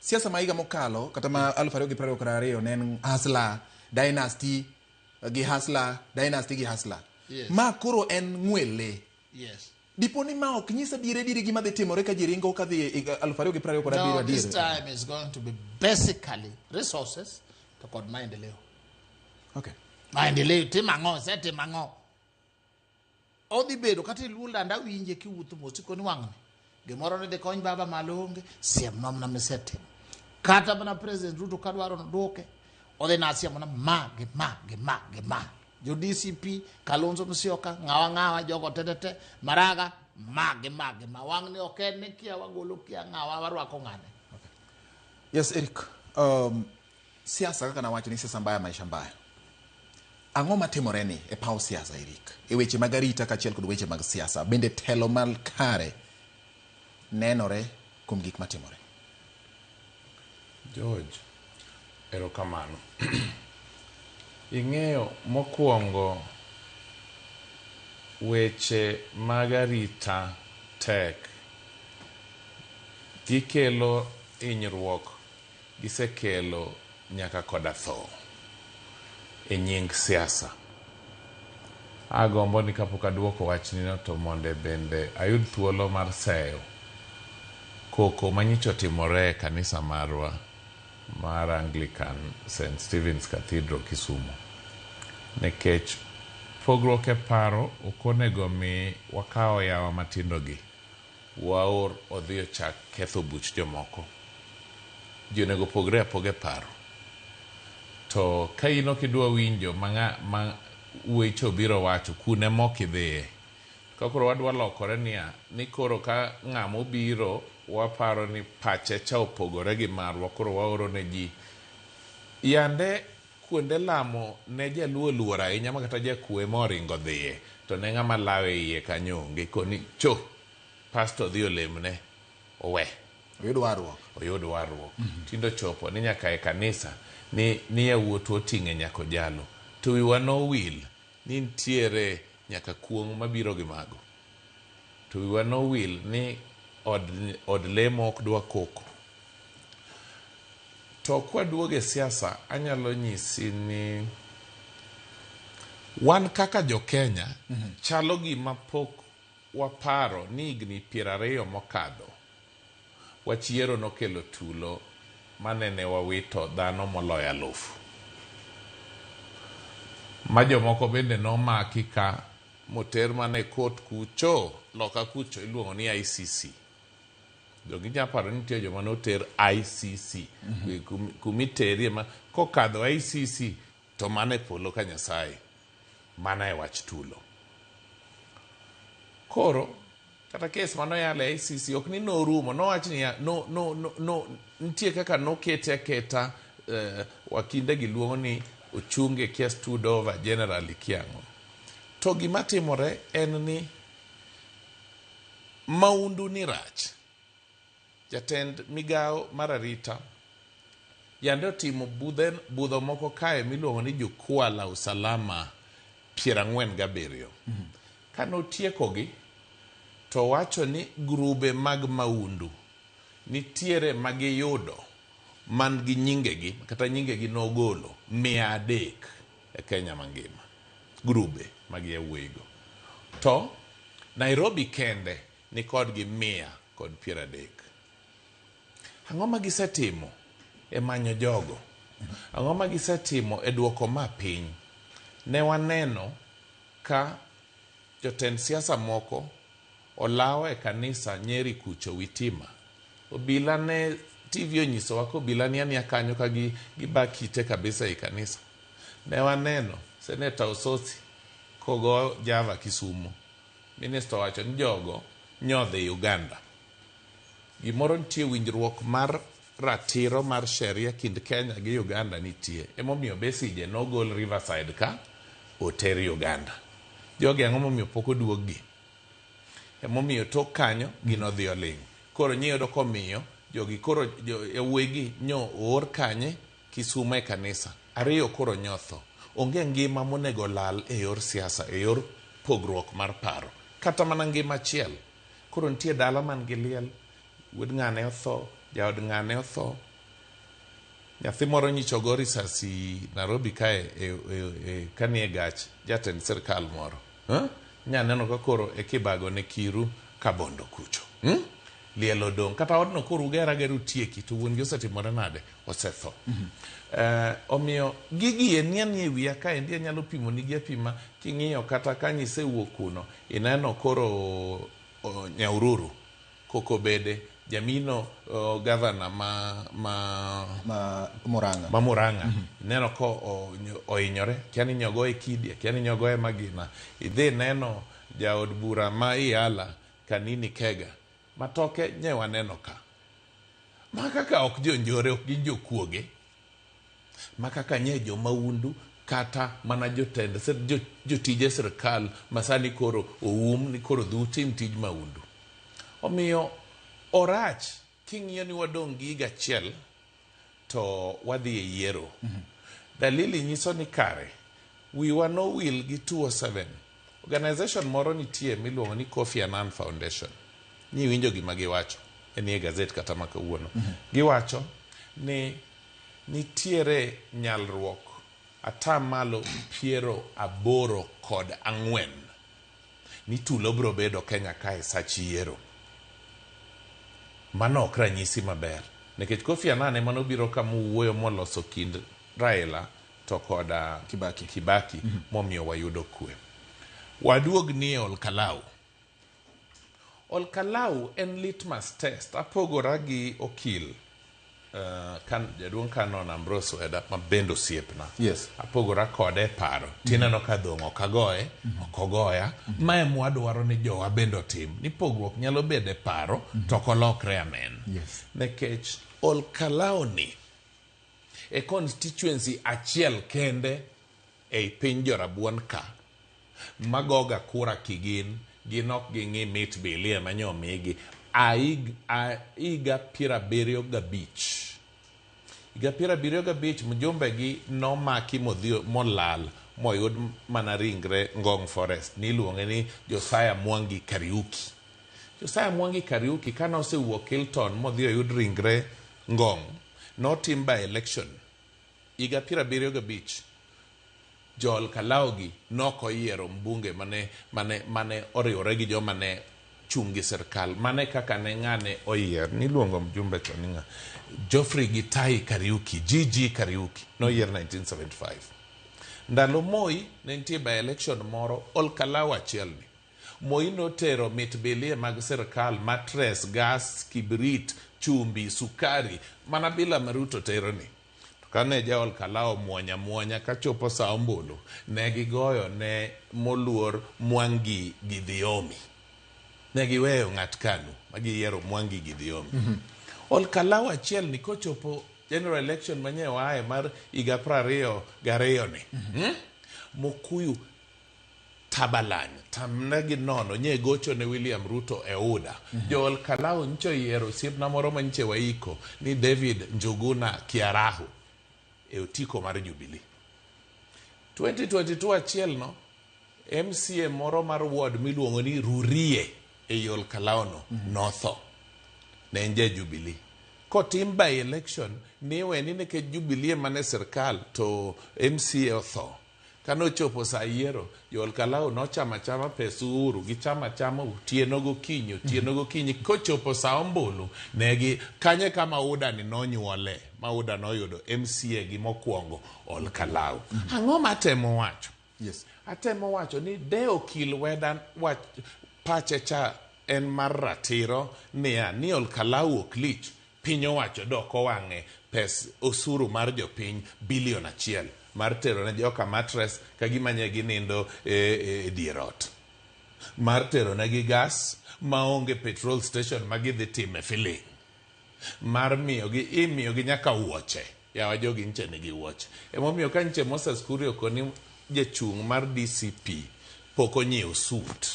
Siasa ma higa mokalo kata ma 2022 ne en Hustler Dynasty gi Hustler Dynasty gi Hustler. Yes. Ma koro en ng'wele. Yes. Dipo ni ma ok nyis adier adier gima dhi timore ka ji ringo ka dhi e higa 2027 No, this adier. time is going to be basically resources to kod maendeleo. Okay. Maendeleo tim ang'o, osetim ang'o. Odhi bedo kata iluo landa winje kiwuotho mos ikoni wang'ni. Gimoro ni dhi kony baba malo onge, siem nomna misetimo. Kata mana President Ruto kadwaro noduoke, odhi nasiemo na ma gi ma gi ma gi ma. Jo DCP, Kalonzo Musyoka, ng'awa ng'awa, jogo te te te, Maraga, ma gi ma gi ma. Wang'ni ok en ni kia wagolo kia ng'awa warwako ng'ane. Yes, Eric. Siasa kaka nawacho ni siasa mbaya maisha mbaya. Ang'o matimore ni e paw siasa Eric? E weche mag arita kaachiel kod weche mag siasa. Bende telo mal kare nenore kuom gik matimore? George, erokamano. Ing'eyo mokwongo weche mag arita tek. Gikelo hinyruok, gisekelo nyaka koda tho e nying siasa. Agombo ni kapok aduoko wachni no to monde bende ayud thuolo mar seyo koko manyicha otimore e kanisa marwa mar Anglican St. Stephen's Cathedral Kisumu. Nikech pogruok e paro ok onego mi wakaw yawa matindo gi waor odhi ochak ketho buch jomoko. Ji onego pogre apoga e paro. To ka in ok idwa winjo ma ng'a ma weche obiro wacho, kune mok idhiye. Ka koro wadwa lokore niya, ni koro ka ng'ama obiro waparo ni pache cha opogore gi marwa, koro waoro ne ji. Yande kuonde lamo ne jaluo oluor ahinya ma kata jakuo ema oringo dhiye, to ne ng'ama lawe iye kanyo onge. Koni cho, pastor dhi olemne, owe. Oyud warruok. Oyud warruok. Tinde ochopo ni nyaka e kanisa ni, ni yawuotwa oting'e nyaka ojalo. To wiwa nowil ni nitiere nyaka kuong' mabiro gi mago. To wiwa nowil ni od, od lemo ok dwa koko. To kwaduogo e siasa, anyalo nyisi ni wan kaka jo Kenya chalo gima pok waparo ni higni 20 mokadho wach yiero nokelo tulo manene wawito dhano moloyo alufu. Ma jomoko bende nomaki ka moter mana e court kucho loka kucho iluongo ni ICC. Donge inyalo paro ni nitie joma noter ICC. Kumiterie ma kokadho ICC to mana e polo ka Nyasaye. Mana e wach tulo. Koro kata kes manoyal e ICC ok ni norumo, nowach niya no, no, no, no, nitie kaka nokete aketa wakinde gi luongo ni ochunge kia stood over generally kia ang'o. To gima timore en ni maundu ni rach. Jatend migawo mar arita yande otimo budhe, budho moko kae miluongo ni Jukwaa la Usalama 47. Kane otiekogi to wacho ni grube mag maundu nitiere ma giyudo man gi nyingegi kata nyingegi nogolo 300 e Kenya mangima. Grube mag yawuoyigo. To Nairobi kende nikodgi 130. Ang'o ma gisetimo e manyo jogo? Ang'o ma gisetimo e duoko ma piny? Ne waneno ka jotend siasa moko olawo e kanisa Nyeri kucho Witima. Obila ne TV onyisowa ka obila ni ania kanyo ka giba kite kabisa e kanisa. Ne waneno Seneta Osotsi kogo Java Kisumu. Minista owacho ni jogo nyodhi Uganda. Gimoro nitie winjruok mar ratiro mar sheria kind Kenya gi Uganda nitie. Emomiyo Besigye nogol Riverside ka oter Uganda. Jogi ang'o momiyo pok oduog gi? Emomiyo tok kanyo gino odhi oling'. Koro nyiyudo komiyo jogi koro yawuoyi gi nyo oor kanye Kisumu e kanisa. Ariyo koro nyotho. Onge ngima monego lal e yor siasa, e yor pogruok mar paro. Kata mana ngima achiel. Koro nitie dala man gi liel, wuod ng'ane otho, jaod ng'ane otho. Nyathi moro nyicha ogo risasi Nairobi kae e, e, e, kanie gach jatend sirkal moro. Huh? Nya neno ka koro e kibago ne kiru kabondo kucho. Hmm? Liel odong'. Kata odno koro uger agera utieki to wuon gi osetimore nade? Osetho. Omiyo gigi eni anie wiya kaendi anyalo pimo nigi apima king'iyo kata ka nyisewuok kuno ineno koro Nyahururu Koko bede jamino gavana ma ma ma Murang'a ma Murang'a mm -hmm. Ineno ko ohinyore kia ni nyogoye kidi kia ni nyogoye magina idhi neno jaod bura ma Iyala Kanini Kega matoke nye waneno ka ma kaka ok jonjore ok gin jokuoge ma kaka nye jomaundu kata mana jotend jotije sirkal masani koro oum ni koro dhi utim tij maundu. Omiyo orach king'iyo ni wadong' gi higa achiel to wadhi e yiero. Dalili nyiso ni kare wiwa nowil gi 207. Organization moro nitie miluongo ni Kofi Annan Foundation. Niwinjo gima giwacho enie gazet kata ma kawuono. Giwacho ni nitiere nyalruok atamalo 84 ni tulo biro bedo Kenya kae sach yiero. Mano ok ranyisi maber. Nikech Kofi Annan ema nobiro ka mowuoyo moloso kind Raila to koda Kibaki, Kibaki momiyo wayudo kwe. Waduog ni e Olkalau. Olkalau en litmus test. Apogora gi okil kan, jaduong' Canon Ambrose Weda ma bende osiepna. Yes. Apogora kode e paro. Tineno ka dhong' ok agoye, ok ogoya. Ma ema wadwaro ni jowa bende otim. Ni pogruok nyalo bedo e paro to ok olokre amen. Yes. Nikech Olkalau ni e constituency achiel kende ei piny jorabuon ka magoga kura kigin gin ok ging'i mit bilie manyo omigi higa 75 higa 75 mjumbe gi nomaki modhi molal moyud mana ringre Ngong Forest niluonge ni Josiah Mwangi Kariuki. Josiah Mwangi Kariuki kane osewuok Hilton modhi oyud ringre Ngong notim by election higa 75 jo Olkalau gi nok oyiero mbunge mane mane mane oriwore gi joma ne chung' gi sirkal mane kaka ne ng'ane oyier niluongo mjumbe to ni ng'a Geoffrey Gitai Kariuki GG Kariuki noyier 1975 ndalo Moi ne nitie by election moro Olkalau achiel ni Moi notero mit bilie mag sirkal matres gas kibrit chumbi sukari mana bila ma Ruto tero ni to kane ja Olkalau muonya muonya kachopo sa ombulu ne gigoyo ne moluor Mwangi Githiomi ne giweyo ng'at Kanu ma giyiero Mwangi Githiomi Olkalau achiel ni kochopo general election manye waaye mar higa 22 ni Mukuyu Tabalany tamne gi nono nye gocho ne William Ruto e UDA. Jo Olkalau ncho yiero osiepna moro manyiche waiko ni David Njuguna Kiarahu e otiko mar Jubilee. 2022 achiel no MCA moro mar ward miluongo ni Rurie ei Olkalau no notho. Ne en ja Jubilee. Kotim by election niwe ni nikech Jubilee mane sirkal to MCA otho. Kane ochopo sa yiero, jo Olkalau nochamo achama pes Uhuru, gichamo achama otieno gokinyi, otieno gokinyi. Kochopo sa ombulu, negi kanye kama UDA ni nonyuole, ma UDA noyudo MCA gi mokwongo Olkalau. Ang'o matemo wacho? Yes. Atemo wacho ni de okil Weda wach pache cha en mar ratiro niya ni Olkalau ok lich piny owacho dok owang'e pes osuru mar jopiny bilion 1 mar tero ne joka matres ka gima nye ginindo e dier ot mar tero negi gas maonge petrol station ma gidhi time filling mar miyogi imiyogi nyaka wuoche yawa jogi nche nigi wuoche emomiyo ka nche Moses Kuria okoni jachung' mar DCP pok onyiewo suit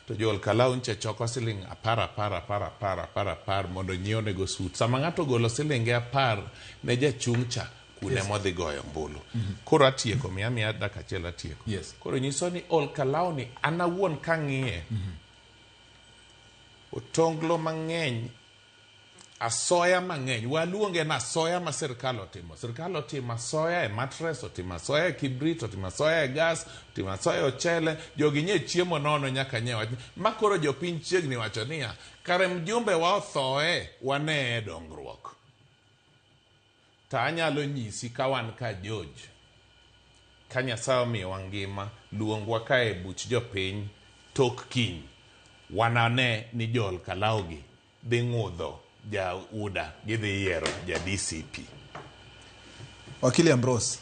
to jo Olkalau nche choko siling 10 10 10 10 10 10 mondo nyiew nego suit sama ng'ato ogolo silinge 10 ne jachung' cha kune modhi goyo ombulu koro atieko miya dakika achiel atieko Yes. koro nyiso ni Olkalau ni an awuon kang'iye otonglo mang'eny Asoya mang'eny, waluonge ni asoya ma sirkal otimo. Sirkal otimo asoya e mattress, otimo asoya e kibrit, otimo asoya e gas, otimo asoya e ochele. Jogi nye chiemo nono nyaka nye wach. Ma koro jopiny chiegni wacho niya, kare mjumbe wa othoe, waneye dongruok. To anyalo nyisi ka wan ka George, ka Nyasaye omiyowa ngima, luongwa ka e buch jopiny tok kiny, wanane ni jo Olkalou gi dhi ng'udho ja UDA, gidhi yiero ja DCP. Wakili Ambrose,